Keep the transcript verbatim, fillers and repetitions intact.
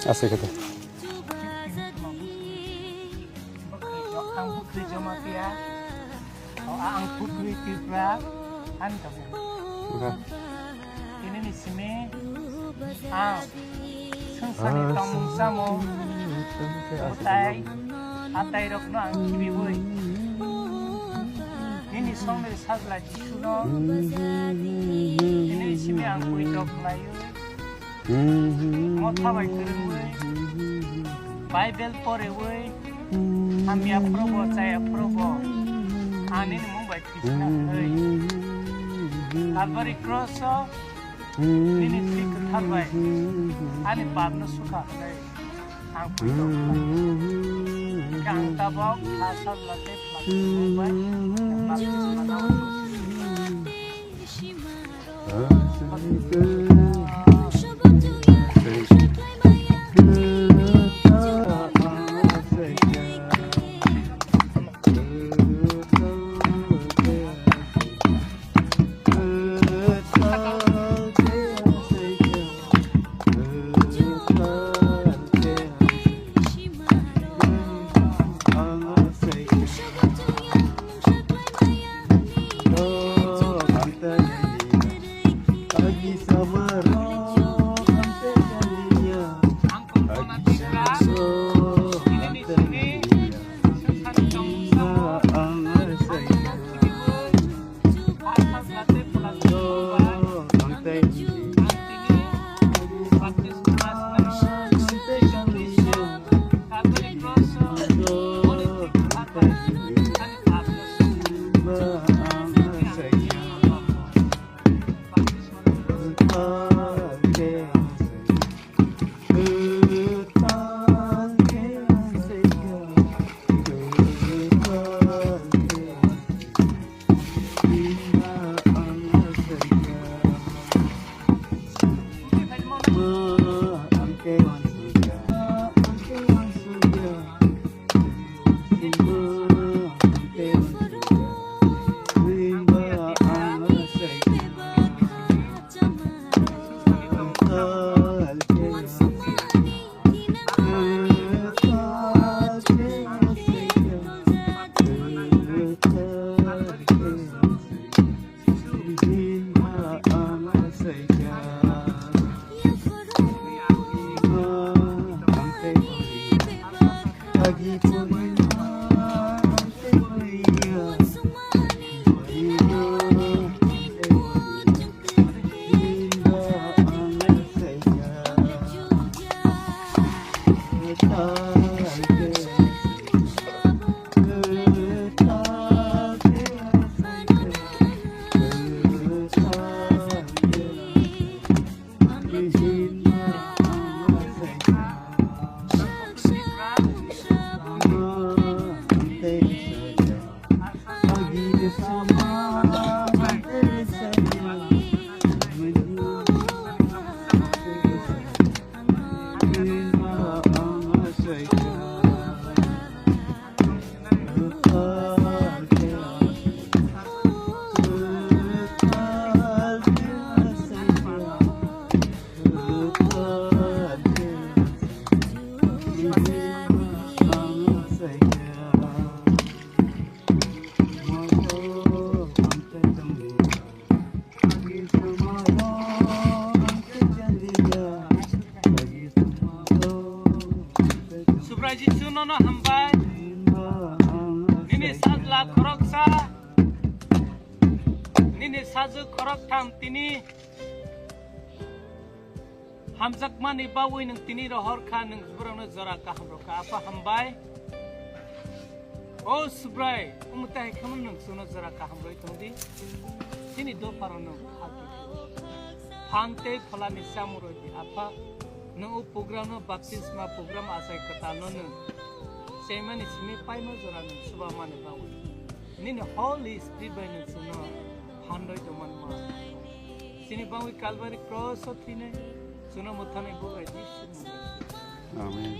Ase khe de. Ang Bukhri Jamatia. O, ang Bukhri Tripura. Ani tabo. Tini ni simi ang swngcharni tongmung samung, mwtai, atai rokno ang khibiwi, nini songni sajla Jisuno tini ni simi ang poito khlaiwi, motha bai kwrwngwi, Bible porewi, hamya phrobo, chaya phrobo, ang nini mung bai thisna hwnwi Kalvari cross o nini thwi kwthar bai ani papno sukha hwnwi ang poito khlai. Hingkhe ang tabok kha sajla tei phlak bai baptisma naui. Subrai Jisu nono hambai. Nini sajla khoroksa, nini sajwk khoroktham tini hamjakmani bagwi nwng tini rohor kha, nwng borokno jora kaham rw kha. Apha hambai. O Subrai, omo tei hai khe nwng chwngno jora kaham rwi tong di. Chini dopharo nwng phan tei pholani chamung rwi di, Apha. Nwng o program no baptisma program achai kwtal no nwng chaimani simi paima jora nwng chuba mani bagwi. Nini Holy Spirit bai nwng chwngno phan rwi tongmani ma. Chini bagwi Calvary cross o thwinai chwngno mwthanai Bubagra Jisu mung bai. Amen.